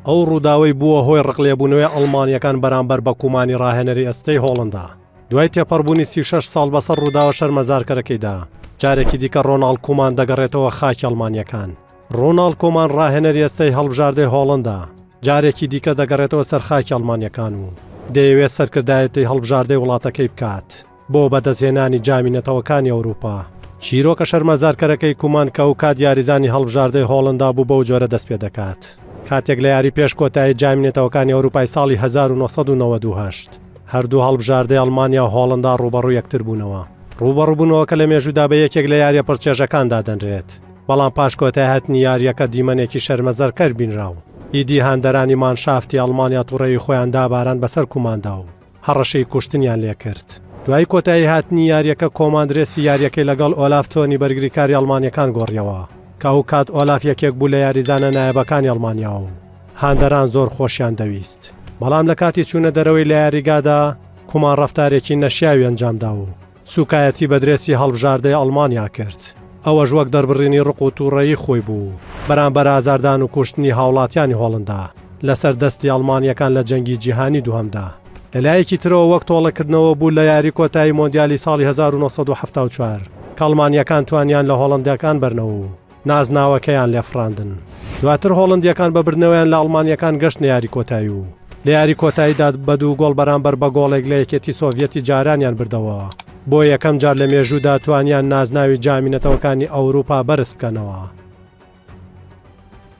ئەو ڕووداوەی بووە هۆی ڕقلێبوونەوەی ئەڵمانییەکان بەرامبەر بە کومانی ڕاهێنەری ئێستەی هۆڵندا. دوای تێپەڕبوونی 36 ساڵ بەسەر ڕووداوە شەرمەزارکەرەکەیدا، جارێکی دیکە ڕۆناڵد کومان دەگەڕێتەوە خاکی ئەڵمانییەکان. ڕۆناڵد کۆمان ڕاهێنەری ئێستەی هەڵبژاردەی هۆڵندا، جارێکی دیکە دەگەڕێتەوە سەر خاکی ئەڵمانییەکان و دەیەوێت سەرکردایەتی هەڵبژاردەی وڵاتەکەی بکات. بۆ بەدەستهێنانی جامی نەتەوەکانی ئەوروپا. چیرۆکە شەرمەزارکەرەکەی کومان کە ئەوکات یاریزانی هەڵبژاردەی هۆڵندا بوو بەو جۆرە دەستپێدەکات کاتێک لە یاری پێش کۆتایی جامی نەتەوەکانی ئەوروپای ساڵی 1998 هەردوو هەڵبژاردەی ئەڵمانیا و هۆڵندا ڕووبەڕوو یەکتر بوونەوە. ڕووبەڕووبوونەوەکە لە مێژوودا بە یەکێک لە یارییە پڕچێژەکان دادەنرێت، بەڵام پاش کۆتایهاتنی یارییەکە دیمەنێکی شەرمەزارکەر بینرا و ئیدی هاندەرانی مانشافتی ئەڵمانیا توڕەیی خۆیان داباران بەسەر کوماندا و هەڕەشەی کوشتنیان لێکرد. دوای کۆتایی هاتنی یارییەکە کۆمان درێسی یارییەکەی لەگەڵ ئۆلاف تۆنی بەرگریکاری ئەڵمانییەکان گۆڕیەوە، کە ئەوکات ئۆلاف یەکێک بوو لە یاریزانە نایابەکانی ئەڵمانیا و هاندەران زۆر خۆشیان دەویست. بەڵام لە کاتی چوونە دەرەوەی لە یاریگادا کومان ڕەفتارێکی نەشیاوی ئەنجامدا و سووکایەتی بە درێسی هەڵبژاردەی ئەڵمانیا کرد، ئەوەش وەک دەربڕینی ڕق و تووڕەیی خۆی بوو بەرامبەر ئازاردان و کوشتنی هاوڵاتیانی هۆڵندا لەسەر دەستی ئەڵمانییەکان لە جەنگی جیهانی دووهەمدا. لە لایەکی ترەوە وەک تۆڵەکردنەوە بوو لە یاری کۆتایی مۆندیالی ساڵی 1974 کە ئەڵمانییەکان توانیان لە هۆڵندییەکان بەرنەوە و نازناوەکەیان لێفڕاندن. دواتر هۆڵندییەکان بە بردنەوەیان لە ئەڵمانییەکان گەشتنە یاری کۆتایی و لە یاری کۆتاییدا بە دوو گۆڵ بەرامبەر بە گۆڵێک لە یەکێتی سۆڤیەتی جارانیان بردەوە. بۆ یەکەم جار لە مێژوودا توانیان نازناوی جامی نەتەوەکانی ئەوروپا بەرز بکەنەوە.